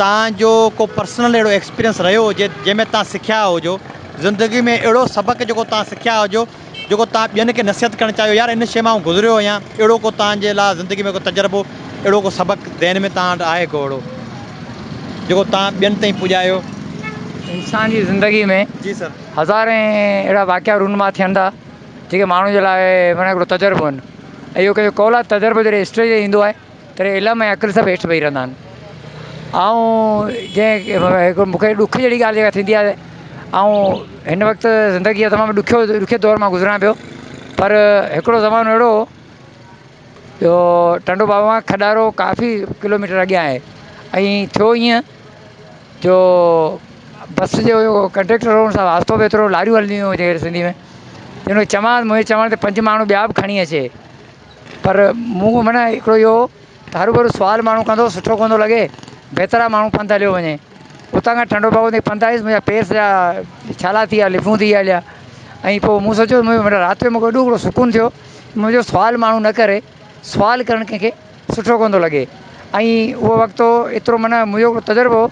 توهان جو ڪو پرسنل اهڙو ايڪسپيرينس رهيو هجي جنهن ۾ توهان سکيا هجو زندگي ۾ اهڙو سبق جيڪو توهان سکيا هجو جيڪو توهان ٻين کي نصيحت ڪرڻ چاهيو يار ان شيء مان آئون گذريو آهيان اهڙو ڪو توهان جي لاء زندگي ۾ ڪو تجربو اهڙو ڪو سبق ذهن ۾ توهان وٽ آهي ڪو اهڙو جيڪو توهان ٻين تائين پڄايو. انسان جي زندگي ۾ جي سر. هزارين اهڙا واقعا رونما ٿين ٿا جيڪي ماڻهو جي لاء معنيٰ هڪڙو تجربو آهن ۽ اهو ڪنهن جو قول آهي تجربو جڏهن اسٽيج تي ايندو آهي تڏهن علم ۽ عقل سڀ هيٺ ويهي رهندا آهن. آئون جنهن هڪ مون کي ڏک جهڙي ڳالهه جيڪا ٿيندي آهي آئون هن وقت زندگيء جا تمام ڏکيو ڏکي دور مان گذران پيو پر هڪڙو زمانو اهڙو هو جو ٽنڊو باگو کان کڏارو ڪافي ڪلو ميٽر اڳيان آهي ۽ ٿيو ائين جو بس جو ڪنڊيڪٽر هو ان سان واسطو به ايترو لاريون هلنديون هيون جيڪي سنڌي ۾ ان کي چوان منهنجي چوڻ تي پنج ماڻهو ٻيا به کڻي اچي پر مون معنيٰ هڪڙو اهو ته هروڀرو سوال ماڻهو ڪندو سٺو ڪونه ٿو لڳي، بهتر آهي ماڻهو پنڌ هليو وڃي. اتان کان ٽنڊو باگو تائين پنڌ آيس منهنجا پير سڄا ڇالا ٿي ويا لڦون ٿي هليا ۽ پوء مون سوچيو معنيٰ رات جو مونکي ايڏو هڪڙو سڪون ٿيو منهنجو سوال ماڻهو نه ڪري سوال ڪرڻ ڪنهن کي سٺو ڪونه ٿو لڳي ۽ اهو وقت هو ايترو معنيٰ منهنجو هڪڙو تجربو هو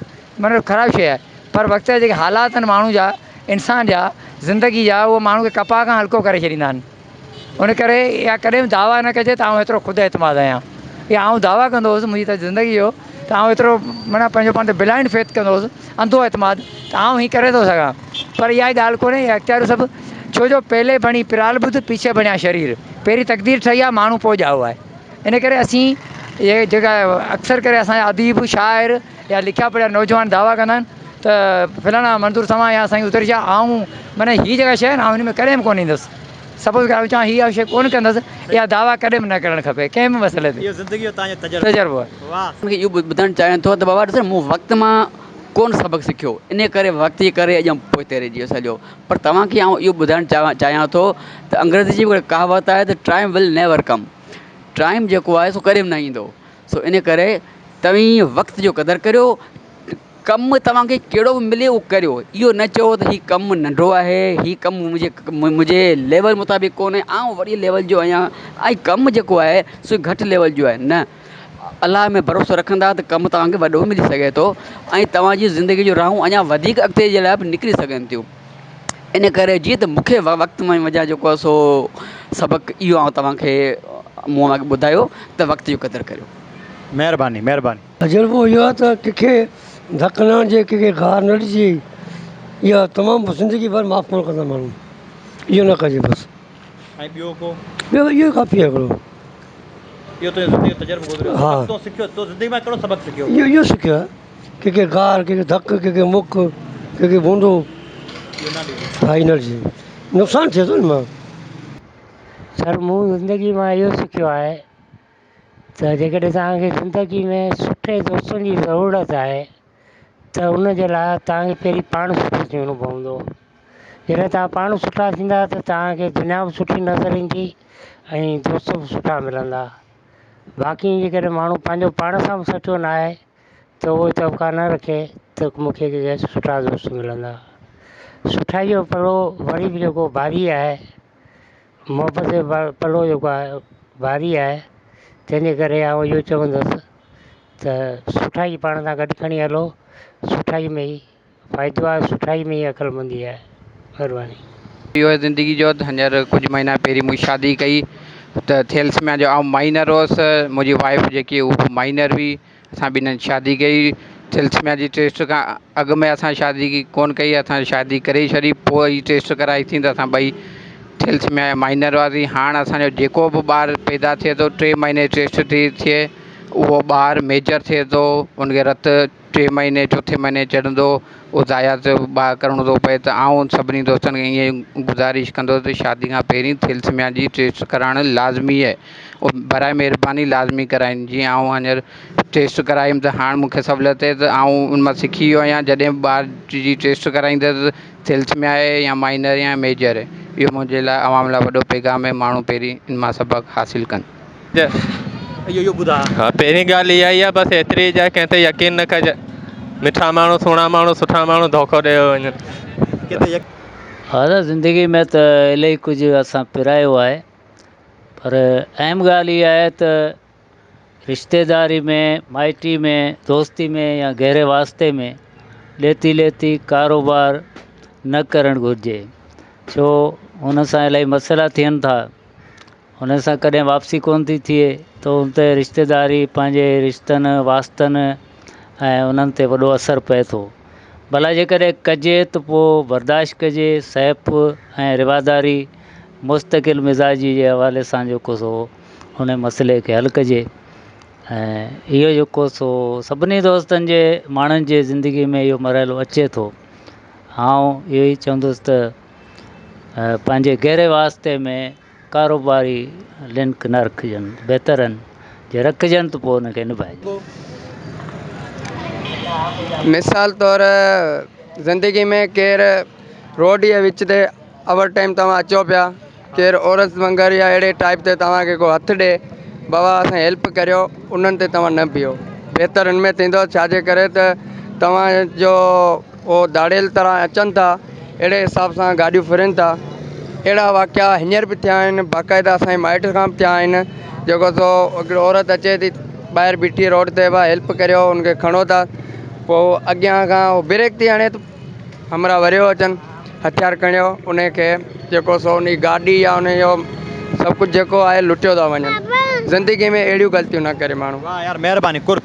معنيٰ خراب شيء آهي پر وقت جا جيڪي حالات آهن ماڻهو جا انسان جا زندگي جا اهو ماڻهو کي ڪپاهه کان هلڪو ڪري ڇڏيندا آهن. ان ڪري اها ڪڏهن به دعويٰ نه ڪجي ته آئون ايترو خود اعتماد آهيان يا آئون دعويٰ ڪندو هوس منهنجي ته زندگي جو ته آئون ايترو معنيٰ پنهنجو پاڻ تي بلائنڊ فيٿ ڪندو هوس انڌو اعتماد ته آئون هي ڪري ٿو سگهان پر اها ڳالهه ڪونهي اها اختياريون سڀ ڇو جو پهلي بڻي پرال ٻڌ پيڇي بڻيا شرير پهرين تقدير ٺهي آهي ماڻهو پوء ڄائو آهي ان ڪري اسين اهي جيڪا اڪثر ڪري اسان جا اديب شاعر يا لکيا پڙهيا نوجوان دعويٰ ڪندا آهن ته فلاڻا منظور سما يا سائين اتري شاهه آئون معنيٰ هي جيڪا شيء آهي نه آئون هن ۾ ڪڏهن به ڪونه ايندس سپوز ڪر آئون چوان هي آئون شيء ڪونه ڪندس اها دعويٰ ڪڏهن به نه ڪرڻ کپي ڪنهن به مسئلي تي اهو زندگي جو توهان جو تجربو تجربو آهي. واهه. مون کي اهو ٻڌائڻ چاهيان ٿو ته بابا ڏس مون وقت مان ڪونه سبق سکيو انهي ڪري وقت جي ڪري اڄ آئون پوئتي رهجي ويس هليو پر توهان کي آئون اهو ٻڌائڻ چاهيان ٿو ته انگريزي جي هڪ ڪهاوت آهي ته time will never come time جيڪو آهي سو ڪڏهن به نه ايندو سو ان ڪري توهين وقت جو قدر ڪريو ڪم توهان کي ڪهڙو به ملي اهو ڪريو اهو نه چئو ته هي ڪم ننڍو آهي هي ڪم منهنجي منهنجي ليول مطابق ڪونهي آئون وڏي ليول جو آهيان ۽ ڪم جيڪو آهي سو گهٽ ليول جو آهي نه الله ۾ ڀروسو رکندا ته ڪم توهان کي وڏو ملي سگهي ٿو ۽ توهان جي زندگي جون راهون اڃا وڌيڪ اڳتي جي لاءِ به نڪري سگهن ٿيون ان ڪري جيئن ته مون کي وقت مان وجهه جيڪو آهي سو سبق اهو آئون توهان کي مون اوهان کي ٻڌايو ته وقت جو قدر ڪريو. مهرباني مهرباني. تجربو اهو آهي ته ڪنهن کي ڌڪ نه هڻجي ڪنهن کي گار نه ڏجي اها تمام زندگي ڀر معاف ڪونه ڪندا ماڻهو اهو نه ڪجي بس. ۽ ٻيو ڪو؟ ٻيو اهو ئي ڪافي آهي هڪڙو. اهو تنهنجو زندگي جو تجربو گذريو ها. سبق تو سکيو تو زندگي مان ڪهڙو سبق سکيو؟ اهو اهو سکيو آهي. ڪنهن کي گار، ڪنهن کي ڌڪ، ڪنهن کي مڪ، ڪنهن کي ڀونڊو ها ئي نه ڏجي نقصان ٿئي ٿو ان مان. سر مون زندگي مان اهو سکيو آهي ته جيڪڏهن توهان کي زندگي ۾ سٺي دوستن جي ضرورت آهي ته ان جي لاء توهان کي پهرين پاڻ سٺو ٿيڻو پوندو جڏهن توهان پاڻ سٺا ٿيندا ته توهان کي دنيا به سٺي نظر ايندي ۽ دوست به سٺا ملندا باقي جيڪڏهن ماڻهو پنهنجو پاڻ سان به سچو نه آهي ته اهو توقع نه رکي ته مون کي سٺا دوست ملندا. سٺائي جو پلو وري به جيڪو ڀاري آهي، محبت جو پلو جيڪو آهي ڀاري آهي، تنهن جي ڪري آئون اهو چوندس ته سٺائي پاڻ سان گڏ کڻي هلو، سٺائي ۾ ئي فائدو آهي سٺائي ۾ ئي عقلمندي آهي. مھرباني. اهو زندگي جو ته هينئر ڪجهه مهينا پهرين مون شادي ڪئي ته ٿيلسميا جو آئون مائنر هوس منهنجي وائيف جيڪي هو به مائنر هئي اسان ٻنهن شادي ڪئي ٿيلسميا جي ٽيسٽ کان اڳ ۾ اسان شادي ڪونه ڪئي اسان شادي ڪري ڇڏي پوءِ ئي ٽيسٽ ڪرائيسين ته اسان ٻئي ٿيلسميا جا مائنر هئاسين هاڻ اسانجو جيڪو به ٻار پيدا ٿئي ٿو ٽي مهيني ٽيسٽ ٿي ٿئي اهو ٻار ميجر ٿئي ٿو ان کي رت ٽي مهيني چوٿين مهيني چڙهندو اهو ضايع ٿيو ٻار ڪرڻو ٿو پئي ته آئون سڀني دوستن کي ائين گذارش ڪندس ته شادي کان پهرين ٿيلسميا جي ٽيسٽ ڪرائڻ لازمي آهي اهو برائي مهرباني لازمي ڪرائين جيئن آئون هينئر ٽيسٽ ڪرايم ته هاڻ مون کي سهوليت ٿئي ته آئون ان مان سکي ويو آهيان جڏهن به ٻار جي ٽيسٽ ڪرائيندس ٿيلسميا آهي يا مائنر يا ميجر اهو منهنجي لاء عوام لاء وڏو پيغام آهي ماڻهو پهرين ان مان سبق حاصل ڪن. ها پهرين ڳالهه اها ئي آهي بس ايتري جا ڪنهن تي يقين نه ڪجي مٺا ماڻهو سهڻا ماڻهو سٺا ماڻهو ڌوکو ڏيو وڃن. ها ته زندگي ۾ ته الائي ڪجهه اسان پرايو آهي پر اهم ڳالهه اها آهي ته رشتيداري ۾ مائٽي ۾ دوستي ۾ يا گهري واسطي ۾ ڏيتي ليتي ڪاروبار نه ڪرڻ گهرجي ڇو ان سان الاهي مسئلا ٿين ٿا ان سان ڪڏهن واپسي ڪونه ٿي ٿئي ته اتي رشتيداري پنهنجي رشتن واسطن ۽ انهن تي وڏو اثر پئي ٿو ڀلا جيڪڏهن ڪجي ته پوءِ برداشت ڪجي سهپ ۽ رواداري مستقل مزاجي جي حوالي سان جيڪو سو ان مسئلي کي حل ڪجي ۽ اهو جيڪو سو سڀني دوستن جي ماڻهن جي زندگي ۾ اهو مرحلو اچي ٿو آئون اهو ئي چوندس ته پنهنجي گهري واسطي ۾ ڪاروباري لنڪ نه رکجن بهتر آهن جي رکجن ته پوءِ ان کي نڀائجن. مثال طور زندگي ۾ ڪير روڊ جي وچ تي اوور ٽائيم توهان اچو پيا ڪير عورت وانگر يا اهڙي ٽائيپ تي توهان کي ڪو هٿ ڏي بابا اسان جي هيلپ ڪريو انهن تي توهان نه بيهو بهتر ان ۾ ٿيندو ڇا جي ڪري ته توهان جو اهو ڌاڙيل طرح اچن ٿا اهڙي حساب سان گاڏيون ڦرن ٿا اهڙا واقعا هينئر به ٿيا آهن باقاعده اسان جي مائٽ کان به ٿيا آهن جيڪو سو هڪڙي عورت اچي ٿي ٻاهر بيٺي روڊ تي ڀاءُ هيلپ ڪريو ان کي کڻو ٿا پوءِ اڳيان کان اهو بريڪ ٿي هڻي ته همراهه وريو اچن هٿيار کڻيو ان کي جيڪو سو ان جي گاڏي يا ان جو سڀ ڪجهه جيڪو آهي لٽيو ٿا وڃن زندگي ۾ اهڙيون غلطيون نه ڪري ماڻهو. واهه يار مهرباني قرب.